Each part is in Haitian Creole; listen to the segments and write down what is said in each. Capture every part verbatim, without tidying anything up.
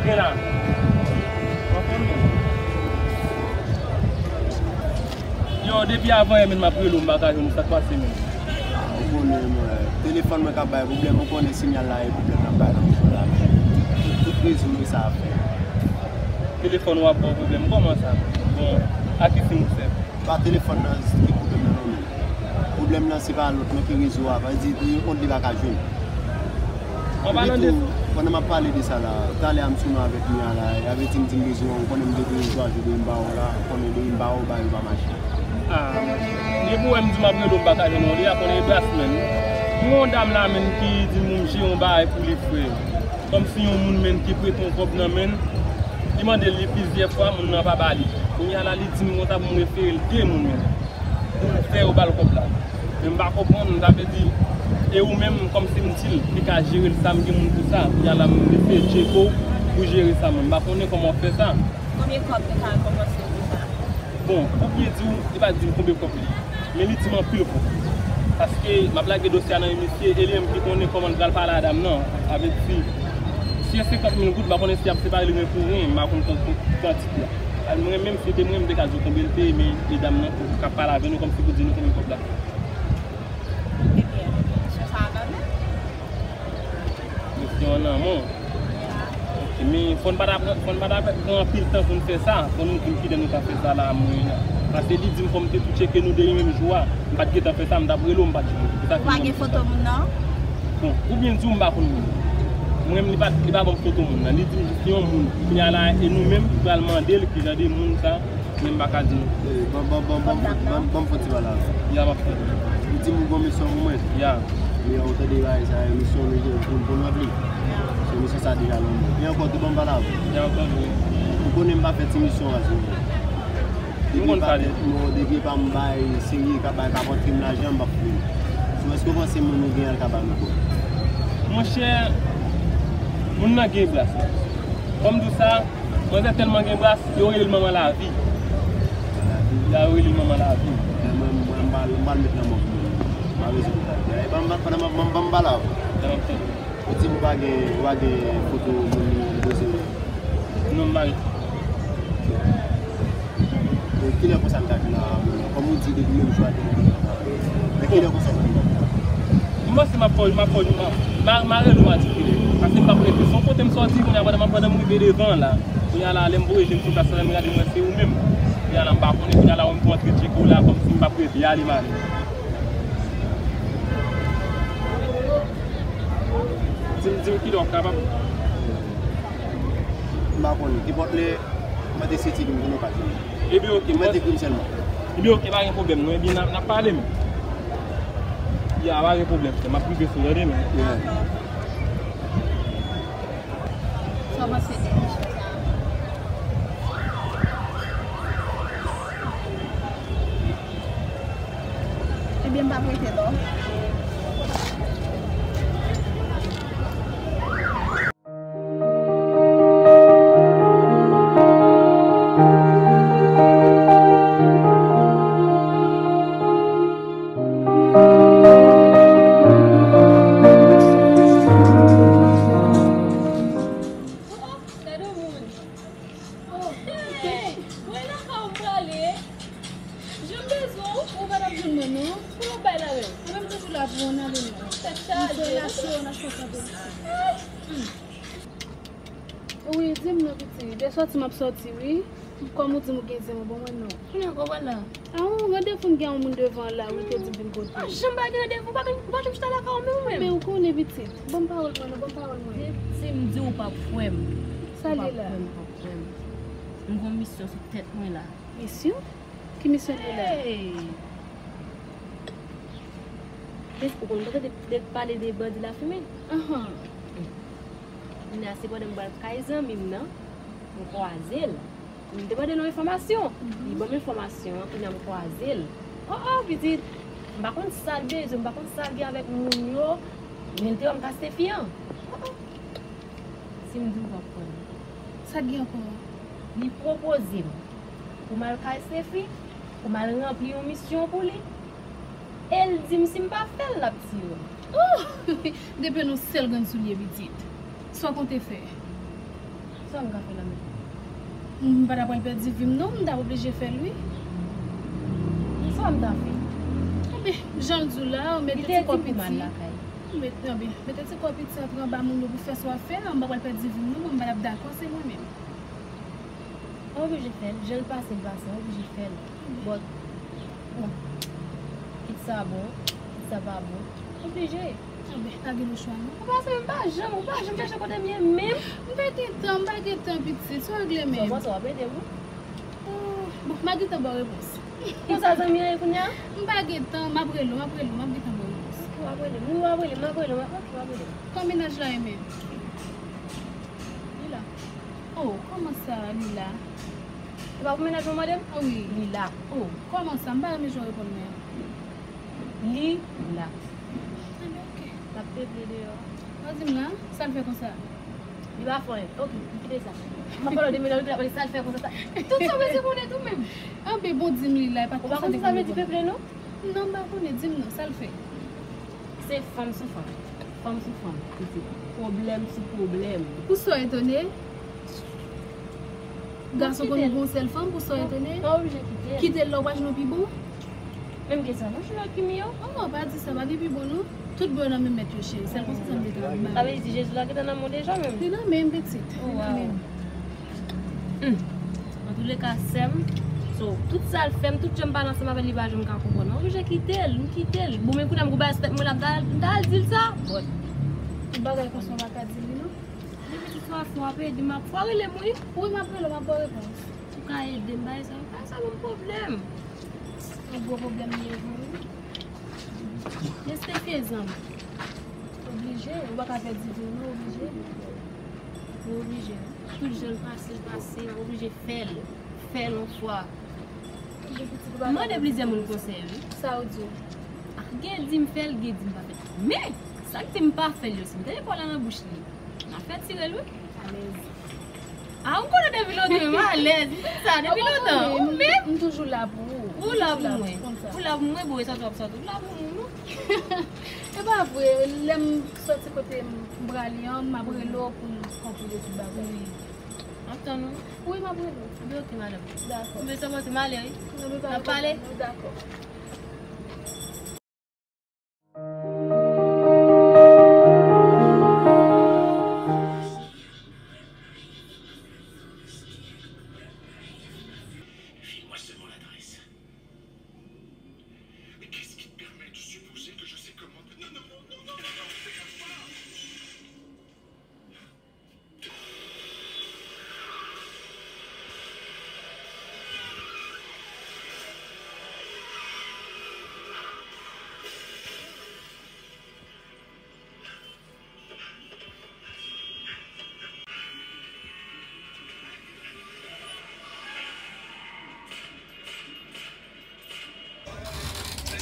Gen la. Yo, depi avan yè menm m ap rele w, m pa ka jwenn ou, sa k pase menm? Ou konnen, mwen, telefòn mwen k ap bay pwoblèm, ou konnen sinyal la e pwoblèm l ap bay nan rezo la. Tout, tout rezo e sa ap fè. Telefòn w ap ba w pwoblèm, kòman sa? Bon, a ki fin ou sèvi? Pa telefòn nan ki pwoblèm nan non, men pwoblèm nan se pa lòt non, ki rezo a. Sa vle di li yon kont li pa ka jwenn. An palan de... Epitou, pandan m ap pale de sa la, talè a m sou non avèk Mia la, y ap di m, di m bezwen w, ou konnen m depi jou a jou depi m ba w la, ou konnen depi m ba w, bagay yo pa mache. Ah, depi w wè m di w m ap rele w m pa ka jwenn ou, deja konnen e bras menm. M gen yon dam la menm ki di m pou m jere yon bagay pou li, frè. Kòmsi yon moun menm ki prete yon kòb nan men l, li mande l li plizyè fwa, moun nan pa ba li. Kounye a la, li di m konsa pou m refere l de moun menm, pou m fè yo ba l kòb la. Men m pa konprann, sa vle di, e ou menm, kòmsi m di l, li ka jere l, sa m gen moun pou sa. Kounye a la, m eseye tcheke w pou jere sa, mwen. M pa konnen kòman w fè sa. Konbyen kòb te ka rekonpanse w pou sa? Bon, pou byen di w, li pa di m konbyen kòb li ye. Men li di m anpil kòb. Paske m ap lage dosye a nan men misye, e li menm ki konnen kòman l pral pale a dam nan. Avèk fi. Si e senkant mil goud, m pa konnen si y ap separe li men pou ren, m pa konn kan-, kan-, kantite a. Mwen menm, si te mwen, m te ka di w konbyen l te ye, men e dam nan k ap pale avè nou kòmsi pou di nou konbyen kòb la. Ebyen, kesyon sa a pa vle. Kesyon an nan men w. Ok, men fò n pa ta pran, fò n pa ta pran anpil tan pou n fè sa. Fò nou di m kilè nou ka fè sa la, mwen. Paske li di m fò m te tou tcheke nou de menm jou a. M pa t gentan fè sa, m t ap rele w, m pa t tcheke. Ou pa gen foto moun nan? Bon, pou byen di w, m pa konn moun. Mwen menm, li pa, li pa ban m foto moun nan. Li di m jis se yon moun. Kounye a la, e nou menm ki pral mande l kijan de moun sa. Men m pa ka di nou. Eh, ban, ban, ban, ban, ban, ban, ban m fè ti pale avè w. Ya, m ap fè. Ou di m ou gon misyon pou mwen? Ya. Men ou tande bagay sa, misyon nou gen pou, pou n ranpli. So, misyon sa deja nan men w. E ankò tou, ban m pale avè w. Ya, m ap tande. Ou konnen m pa fè ti misyon a sou mwen. M konn sa. Depi pa tèt mwen, depi pa m bay serye, ka bay, ka rantre m lajan, m p ap fè l. So, èske w panse moun nou gen an ka ba nou kòb? Monchè, moun nan gen bras. Kòm di w sa, Manzè tèlman gen bras, yo rele l manman lavi. Ya, yo rele l manman lavi. Mwen, mwen, mwen, m pral, m pral met nan mòg mwen. M pa bezwen detay. E, ban m, ban m, ban m, ban m pale avè w. Ban m tande. Ou di m ou pa gen, ou pa gen foto moun li poze yo? Non, m pa gen. E kilè konsa m ta vin la, kòm ou di depi menm jou a te vin la? Men kilè konsa m ta vin la? M panse m ap fè w, m ap fè w, m ap, m a, m a rele w, m a di w kilè. Paske m p ap rete. Se yon kote m sòti, kounye a pandan m ap, pandan m rive devan la. Kounye a la, lè m voye je m sou plas la, lè m gade, m wè se ou menm. Kounye a la, m pa konnen, kounye a la, wè m tou antre tcheke w la, kòmsi m p ap rete, ale m ale. Di m, di m kilè w ap kapab. M pa konnen. Nenpòt lè, mwen te sezi m pou nou pa jwenn. Ebyen, oke, mwen te ekri m sèlman. Ebyen, oke, pa gen pwoblèm, non. Ebyen, n a, n a pale, men. Ya, pa gen pwoblèm, frè. M ap rive sou ou, tande, men. Yeah. Sa w panse de misyon sa a? Ebyen, m pa prete non. Oh, gade yon moun. Oh, hey, mwen lakay ou m prale. Jan m bezwen w, ou pa t ap jwenn mwen non. Pou yon bay la menm. Mwen menm toujou la pou w, n ale non. Tèt chaje. Misye la cho, n ap fè kanpe. Wi, di m non pitit. Lè sòti m ap sòti wi. Kòm ou di m ou gen zen, ou ban mwen non. Kounye a konprann la. A, yon randevou m gen yon moun devan la, wi, te di m vin kote. Ah, janm pa gen randevou, ou pa, ou pa janm chita lakay ou menm ou menm. Men ou konnen pitit. Ban m pawòl mwen non, ban m pawòl mwen. Depi m di w pa kwè m. Sa li la? Ou pa kwè m, ou pa kwè m. M gon misyon sou tèt mwen la. Misyon? Ki misyon li la? Hey! Ou konn tande de, de pale de bandi lafimen? Ahan. Kounye a se pandan m pral kay zanmi m nan, m kwaze l. M te mande l yon enfòmasyon. Li ban m enfòmasyon an, kounye a m kwaze l. Oh, oh, pitit, m pa konn sa l bezwen, m pa konn sa l gen avèk moun yo, men l te ban m ka Stefi an. Oh, oh. Si m di w, w ap kwè m. Sa k gen ankò? Li pwopoze m pou m al kay Stefi, pou m al ranpli yon misyon pou li. E l di m si m pa fè l, l ap tiye m. Oh! Depi nou sèl grenn soulye pitit. Sa w konte fè? Sa m ka fè la menm? M pa ta pral pèdi vi m non, m t ap oblije fè l wi. Sa m ta fè? Enben, jan l di w la, ou mete ti kò piti. Ou met-, enben, mete ti kò piti antre anba moun yo pou fè sa w ap fè la, m pa pral pèdi vi m non, mwen m pa t ap dakò, se mwen menm. Ou oblije fè l, jan l pase l pase, ou oblije fè l. But, bon, kit sa bon, kit sa pa bon, oblije. Enben, pa gen lòt chwa non. Ou pa se menm pa janm, ou pa janm chèche kote m ye menm. M pa gen tan, m pa gen tan, pitit. Sa w regle menm? Sa w panse w ap ede m wi? Oh, bon, m a gentan ba w repons. Konsa zanmi an ye kounye a? M pa gen tan, m ap rele w, m ap rele w, m ap gentan ba w repons. Ok, w ap rele m. Wi, w ap rele m, m ap rele w, ok, w ap rele m. Kòman mennaj la ye menm? Li la. Oh, kòman sa, li la? E pa pou mennaj mwen mande m? Ah wi. Li la. Oh, kòman sa? M pa renmen jan w reponn mwen an. Li la. Enben, ok. L ap peple deyò. Ou di m la, sa l fè konsa? Li pa fè anyen. Ok, m kite sa. M ap pale w de mennaj ou, li ap pale sa l fè konsa sa. Tout sa w bezwen konnen tou menm. Enben, bon, di m li la, e pa konsa. Ou pa konn sa vle di peple, non? Non, m pa konnen, di m non, sa l fè? Se fanm sou fanm. Fanm sou fanm. Pitit. Pwoblèm sou pwoblèm. Pou sa w etone? Gason konn gen yon sèl fanm, pou sa w etone? Mwen oblije kite l. Kite l la, w pa jwenn yon pi bon? Menm gen sa, non, choulo ki m yo. Oh, pa di sa, pa gen pi bon, non. Tout bon nan men mèt yo, cheri. Sèl konsa sa m te ka ba w. Sa vle di Jezi la gentan nan men w deja menm? Li nan men m, pitit. Li nan men m. Hmm. Antouleka, sè m, so, tout sa l fè m, tout jan m pale ansanm avè l, li pa janm ka konprann. Mwen oblije kite l, m kite l. Bon, men kounye a m gon bagay sou tèt mwen la, m ta, m ta al di l sa. But. Tout bagay konsa w pa ka di li, non? Depi tout fason, w ap ede m, ap fwa rele m, wi. Wi, m ap rele w, m ap ba w repons. Ou ka ede m, bagay sa, bagay sa ban m pwoblèm. Yon gwo pwoblèm li ye vre, wi. Jistifye zanmi. Oblije, ou pa ka pèdi vi w non, oblije. Ou oblije. Tout jan l pase, l pase, ou oblije fè l. Fè l yon fwa. Mande plizyè moun konsèy, wi. Sa ou di? Ah, gen di m fè l, gen di m pa fè l. Men, sa k di m pa fè l yo, si m tande pawòl la nan bouch li, m ap fè tire l, wi. Alèz. Ah, m konnen depi lontan, m alèz. M di sa depi lontan. Ou menm? M toujou la pou ou. Ou la pou mwen. Ou la pou mwen, bon, e sòti w ap sòti. Ou la pou mwen, non? E pa vre, lè m sòti kote m prale an, m ap rele w pou n konpile tout bagay. Wi. M ap tann ou. Wi, m ap rele w. Ebyen, ok, madanm. Dakò. Mwen sa panse m ale, wi. N ap pale. Dakò. File-moi seulement l'adresse. Mais qu'est-ce qui te permet de supposer que je sais comment... Non, non, non, non, non, non, non, dégage pas.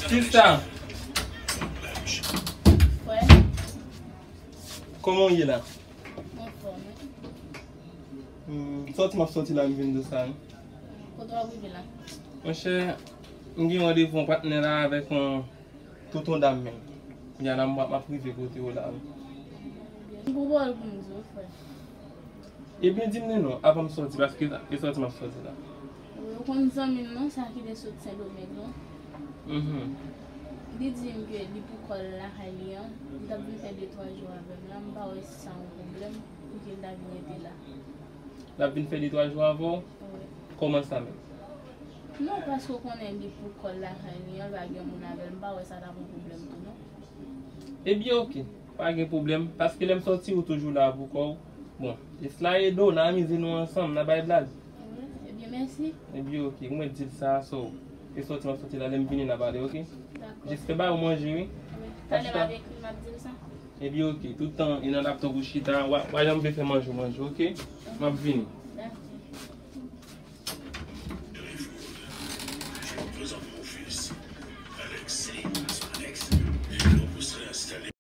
Sista. Wè. Kòman w ye la? Anfòm, wi. Hmm, sòti m ap sòti la, m vin di w sa, wi. Kote w ap rive la? Monchè, m gen randevou yon patnè la avèk yon tonton dam menm. Kounye a la, m ap, m ap rive kote w la, wi. M gon pawòl pou m di w, frè. Ebyen, di m li non, avan m sòti, paske e sòti m ap sòti la. Wi, ou konn zanmi m nan, sa ki te sot Sendomeng lan? Mhm. Li di m ke li pou kò l lakay li an, li t ap vin fè de twa jou avè m la, m pa wè si sa yon pwoblèm pou ke l ta vin ete la. L ap vin fè de twa jou avè w? Wi. Kòman sa menm? Non, paske w konnen li pou kò l lakay li an, l pa gen moun avè l, m pa wè sa t ap yon pwoblèm tou non. Ebyen, oke. Pa gen pwoblèm, paske lè m sòti, ou toujou la pou kò w. Bon, Esla ede w, n a amize nou ansanm, n a bay blag. Wi, ebyen, mèsi. Ebyen, oke, ou mèt di l sa, so, e sòti m ap sòti la, lè m vini, n a pale, oke? Dakò. Jis fè ba ou manje, wi. Wi, talè m ap ekri, m ap di l sa. Ebyen, oke, tout tan, e nan laptòp ou chita, w a, w a janm vle fè manje w manje, oke? M ap vini. Dakò. Je vous présente mon fils, Alex. Alex, je vous serai installé.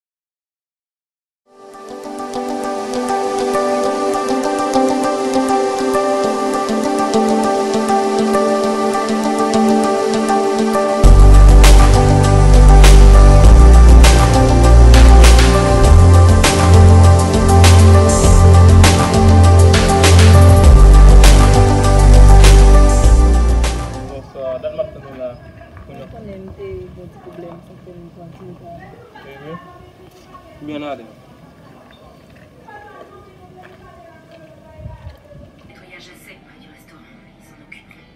Nettoyage à sec près du restaurant. Ils s'en occuperont.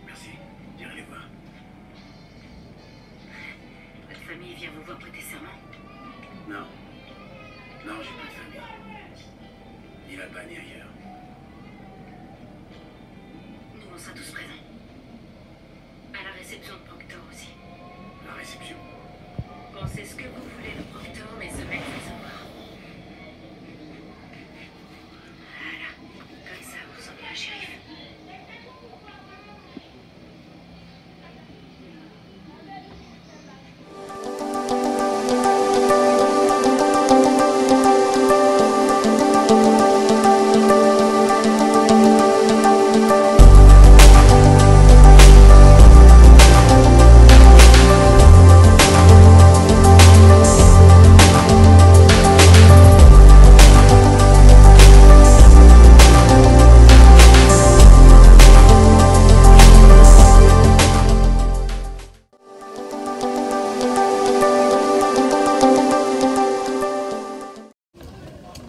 Merci. J'irai les voir. Votre famille vient vous voir prêter serment ? Non. Non, j'ai pas de famille. Ni là-bas, ni ailleurs. Nous, on sera tous présents. À la réception de Proctor aussi. La réception ? Pensez ce que vous voulez de Proctor, mais ce mec, ça se voit. Voilà. Comme ça, vous ressemblez à un shérif.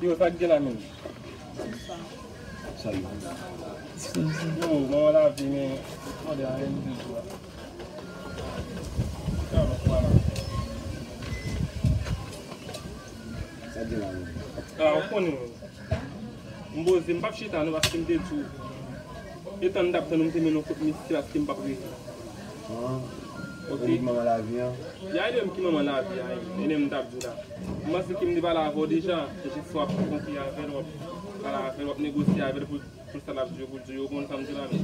Yo, sa k gen la menm? Salut. Yo, manman Lavi, men, mande a yon bizou la. Sa k gen la menm? A, ou konnen, men. M poze, m p ap chita non, paske m te di w. Etan m t ap tann ou, m te mennen w kot misye, paske m p ap rete. Ah, ok. Ou di manman Lavi an? Ya, e de m ki manman Lavi a, e de m t ap di w la. M panse ke m te pale avè w deja, e jis w ap kontre avè l, w ap pale avè l, w ap negosye avè l pou, pou sa l ap di yo, pou l di yo, ou konn sa m di la, men.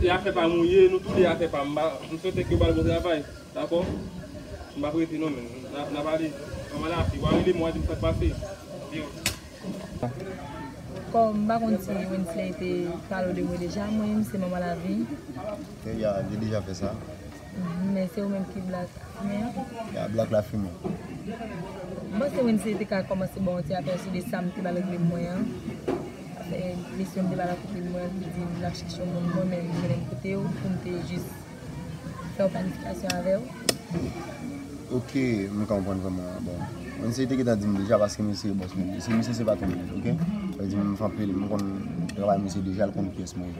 E afè pa m ou ye, nou tou de afè pa m, m pa, m swete ke w ba l bon travay, dakò? M p ap rete non, men, n a, n a pale. Manman Lavi, w a rele m, w a di m sa k pase. Yo. Kòm m pa konn si Wensley te pale w de mwen deja, mwen menm se Manman Lavi. Te ya, li deja fè sa. Mhm, men se ou menm ki Black Lafimen an? Ya, Black Lafimen. M panse Wensley te ka kòmanse ba w yon ti apèsi de sa m te pral regle mwen an. Afè misyon m te pral kote mwen an, ki di m l ap chèche yon moun mwen, men m mennen l kote w pou m te jis fè yon planifikasyon avè w. Ok, m konprann vrèman. Bon, misye te gentan di m deja, paske misye bòs mwen. Misye, misye se patwon mwen, ok? Sa vle di m fè anpil, m konn travay misye deja, l konn kiyès mwen ye.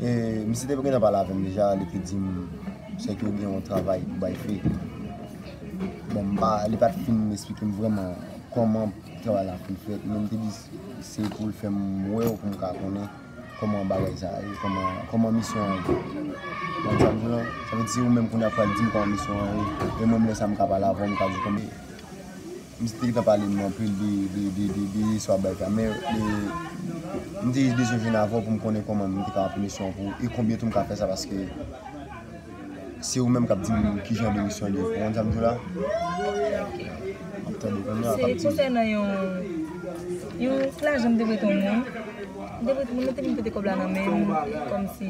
E misye te gentan pale avè m deja, li te di m, sèke yo gen yon travay pou bay fè. Bon, m pa, li pa t fin esplike m vrèman kòman travay la fin fèt, men m te di se pou l fè m wè w pou m ka konnen kòman bagay sa a ye, kòman, kòman misyon an ye. Ou konprann sa m di w lan? Sa vle di se ou menm kounye a k pral di m kòman misyon an ye. E mwen m lè sa a m ka pale avè w, m ka di w kòman. M te gentan pale m anpil de, de, de, de, de istwa bagay sa, men, e, m te jis bezwen jwenn avè w pou m konnen kòman m te ka ranpli misyon an pou ou, e konbyen tou m ka fè sa, paske se ou menm k ap di m ki jan de misyon li ye. Ou konprann sa m di w la? Ok. M ap tande kounye a, w ap di m. Se konsènan yon, yon lajan m te prete yon moun. M te prete, moun nan te vin prete kòb la nan men m, kòmsi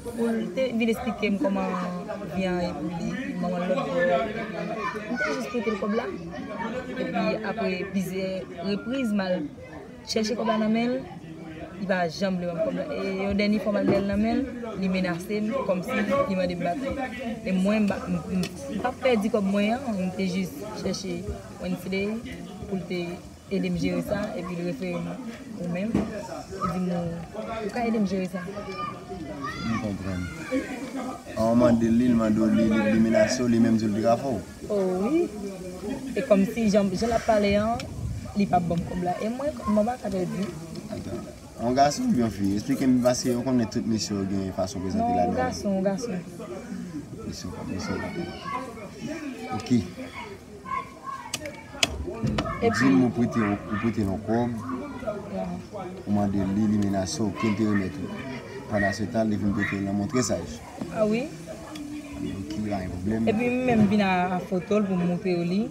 pou l te vin esplike m kòman vi an ye pou li, manman l lòt bò. M te jis prete l kòb la. Epi apre plizyè repriz, m al chèche kòb la nan men l, li pa janm vle ban m kòb la. E yon dènye fwa m al dèyè l nan men l, li menase m kòmsi li mande m bat li. E mwen, m pa, m, m, m p ap pèdi kòb mwen an, m te jis chèche Wensley pou l te ede m jere sa, epi l refere m ou menm. Li di m, ou, ou ka ede m jere sa. M konprann. An, w mande l li, l mande w li, li, li menase w, li menm di w l te ka fè w. Oh wi. E kòmsi jan, jan l ap pale an, li p ap ban m kòb la. E mwen, kòb mwen pa ka pèdi. Atann. Yon gason oubyen yon fi? Esplike m, paske ou konnen tout mesye yo gen fason prezante ladan yo. Non, yon gason, yon gason. Mesye, mesye. Ok. Epi di m ou prete, ou prete l yon kòb, ou mande l li, li menase w, ke l te remèt ou. Pandan se tan, li vin prete w l nan men w trè saj. A wi. Ok, pa gen pwoblèm. Epi m menm vin a, a foto l pou m montre w li,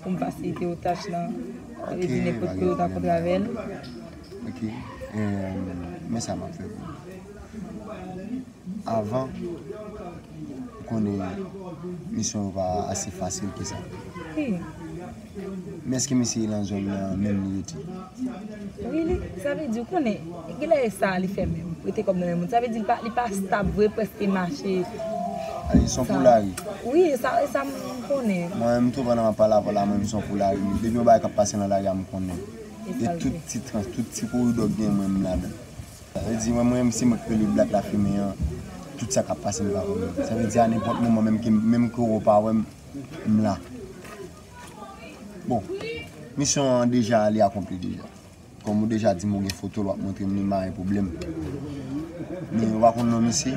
pou m fasilite w tach lan. Sa vle di nenpòt kote w ta kontre avè l. Ok, em, men sa m ap fè pou ou. Avan, ou konnen misyon yo pa ase fasil ke sa. Wi. Men èske misye lan zòn nan menm li rete? Wi, li, sa vle di, ou konnen, genlè e sa li fè menm, rete kòm nan men moun. Sa vle di, li pa, li pa stab vre, prèske mache Ay, se yon pou lari. Wi, e sa, e sa m konnen. Mwen menm tou, pandan m ap pale avè w la, mwen menm se yon pou lari. Depi yon bagay k ap pase nan lari a, m konnen. E tout ti trans, tout ti koridò k gen, mwen menm ladan. Sa vle di, mwen, mwen menm, se mwen k rele Black Lafimen an. Tout sa k ap pase, m ka konnen. Sa vle di, a nenpòt moman, menm ke, menm ke w pa wè m, m la. Bon, misyon an deja, li akonpli deja. Kòm ou deja di m ou gen foto l w ap montre m, li mare pwoblèm. Men ou pa konn non misye?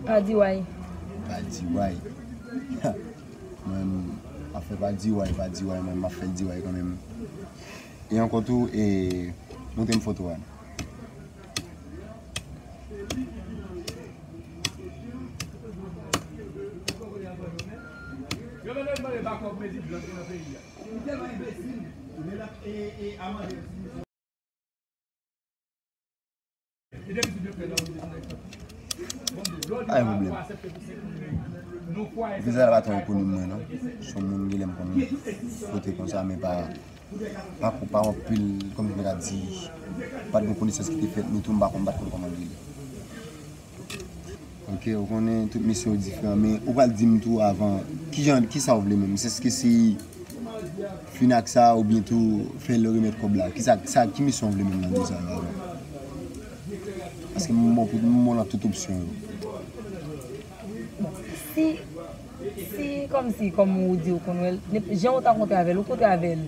Padiway. Padiway. Mwen, m ap fè Padiway, Padiway, mwen, m ap fè l Diway kanmenm. E ankò tou, e, montre m foto a. Yo mete mande pa kòb mezi blan ki nan peyi a. Li tèlman enbesil, men l ap, e, e, amande. Ay, pwoblèm. Vizaj la pa twò koni mwen, non. Se yon moun genlè m konn fwote konsa, men pa, pa, pa anpil, kòm yo ka di, pa t gen konesans ki te fèt, men tou m pa konn, m pa t konn kòman l rele. Ok, ou konnen tout mesye yo diferan, men ou pral di m tou avan, kijan, kisa ou vle menm? Èske se fin ak sa oubyen tou fè l remèt kòb la? Kisa, sa, ki misyon ou vle menm nan de sa yo avan? Paske m bon pou, m bon nan tout opsyon yo. Si, si kòmsi, kòm ou di ou konn wè l, jan ou ta kontre avè l, ou kontre avè l,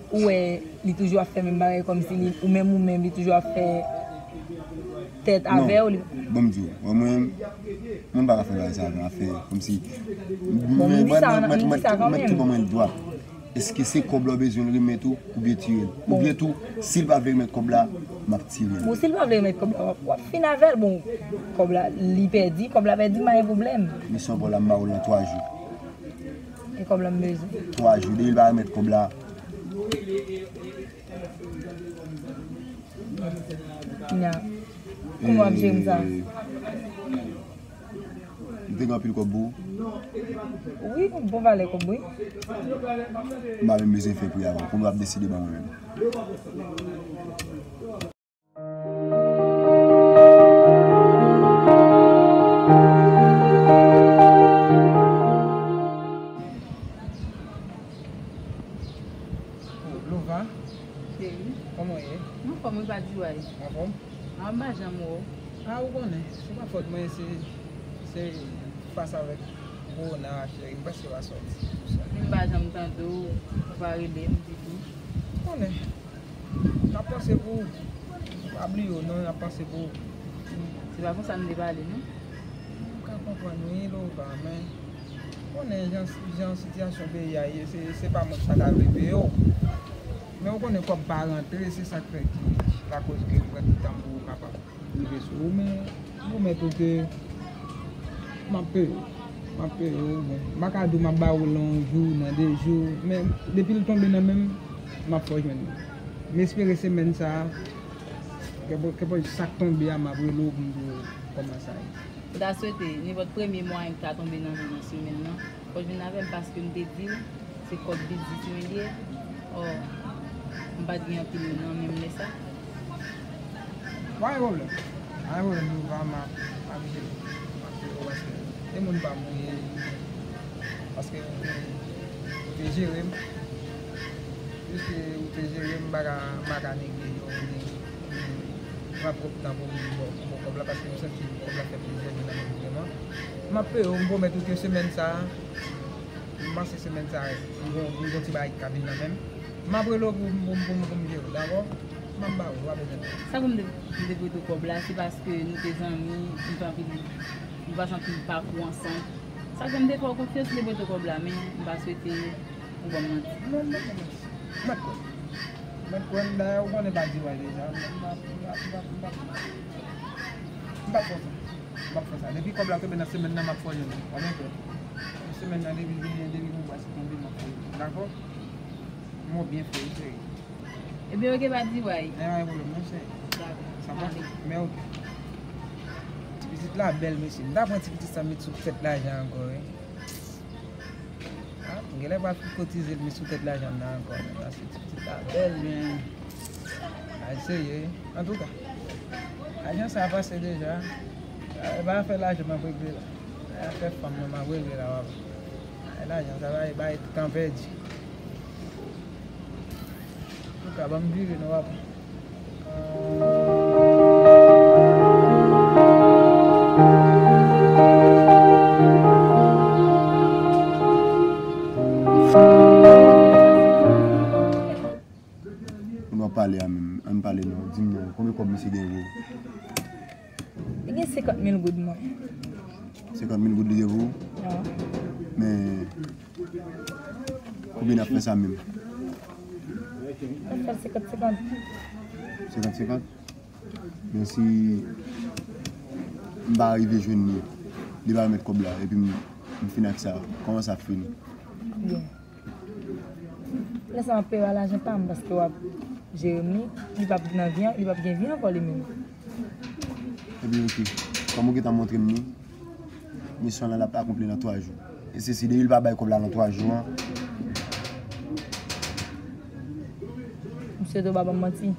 ou wè li toujou ap fè menm bagay kòmsi li, ou menm, ou menm, li toujou ap fè tèt avè w. Non. Ban m di w, mwen, mwen, moun pa ka fè bagay sa avè afè kòmsi. Bon, m di sa, m di sa kanmenm. Mèt tou ban mwen l dwat. Èske se kòb la w bezwen l remèt ou, oubyen tire l? Bon. Oubyen tou, si l pa vle remèt kòb la, m ap tire l. Bon, si l pa vle remèt kòb la, w ap, w ap fin avè l. Bon, kòb la, li pèdi, kòb la pèdi, pa gen pwoblèm. Misyon pa w la, m ba w l nan twa jou. E kòb la m bezwen. Twa jou, depi l pa remèt kòb la. Nya. Kòman w ap jere m sa? E, m te gen anpil kòb pou ou. Wi, yon bon valè kòb, wi. M pa menm bezwen fè pri avan. Kòman w ap deside ban mwen menm? Oh, Lova. Cheri. Kòman w ye? M anfòm wi, Padiway. Anfòm? A, m pa janm wè w. A, ou konnen, se pa fòt mwen, se, se fas avèk kowona a, cheri, m prèske pa sòti, tou sa. M pa janm tande w, ou pa rele m ditou. Ou konnen. N ap panse pou ou. Pa bliye w non, n ap panse pou ou. Se pa konsa m te pale non. M ka konprann wi, Lova, men konnen jan, jan sitiyasyon peyi a ye, se, se pa mwen ki pa ta vle peye w. Men ou konnen kòb pa rantre, se sa k fè ki lakòz ke m pran ti tan pou ou kapab rive sou ou, men m pwomèt ou ke m ap peye w. M ap peye w, bon. M pa ka di w m ap ba ou l nan yon jou, nan de jou, men depi l tonbe nan men m, m ap fè w jwenn li. M espere semèn sa a, kenpòt, kenpòt sa k tonbe a, m ap rele w pou m di w kòman sa ye. M ta swete nenpòt premye mwayen ki ta tonbe nan men nan semèn nan, fò w vin avè m paske m te di w se kòb biznis mwen li ye. Ò, m pa t gen anpil nan men m lè sa. Pa gen pwoblèm. Pa gen pwoblèm, Lova, m ap, m ap jere. M ap jere w paske se moun pa m ou ye. Paske ou te, ou te jere m. Piske ou te jere m, m pa ka, m pa ka neglije w. M pran pwòp tan pou m ba w, pou m ba w kòb la, paske m santi kòb la fè plizyè jou nan men m vrèman. M ap peye w, m pwomèt ou ke semèn sa a, m panse semèn sa a, m gon, m gon ti bagay ki ka vin nan men m. M ap rele w pou, pou, pou, pou m jere w, dakò? M ap ba ou, ou pa bezwen pè. Sa fè m te, m te prete w kòb la, se paske nou te zanmi, nou te anpil, nou pase anpil pakou ansanm. Sa fè m te fè w konfyans, m te prete w kòb la, men m pa swete ou ban m manti. Non, m pa ban manti. Mèt kwè. Mèt kwè m, dayè, ou konnen pa di wè deja. M pa, m pa, m pa, m pa, m pa fè sa. M pa fè sa. Depi kòb la tonbe nan semèn nan, m ap fè w jwenn li. Ou mèt kwè. Semèn nan, depi vini, depi pou bwa si tonbe, m ap fè w jwenn li. Dakò? Mwen byen fè, wi, cheri. Ebyen, oke, pa di wè. Gen anyen pwoblèm, non, cheri. Dakò. Sa va? Ale. Men oke. Ti pitit la bèl, mesye. M ta pran ti pitit sa, met sou tèt lajan ankò, wi. Ah, m genlè pral kotize l, met sou tèt lajan m nan ankò, men paske ti pitit la bèl, men. Al seye, wi. Antouka, lajan sa a pase deja. E pa afè lajan m ap regle la. Afè fanm nan m ap regle la, papa. Ay, lajan sa bay, bay tan pèdi. Antouka, ban m vire non, papa. Moun w ap pale a menm, ann pale non, di m non, konbyen kòb misye gen pou ou? Li gen senkant mil goud mwen. Senkant mil goud li gen pou ou? Wi. Men, konbyen n ap fè sa menm? N ap fè senkant senkant. Senkant senkant? Men si m pa rive jwenn li, li pa remèt kòb la, epi m, m fin ak sa, kòman sa ap fini? Byen. Lè sa m ap peye w a lajan pa m, paske w ap jere m li, li p ap nan vi an, li p ap gen vi ankò li menm. Ebyen, oke. Kòm ou gentan montre m li, misyon lan l ap akonpli nan twa jou. E se si depi l pa bay kòb la nan twa jou an. M swete w pa ban m manti.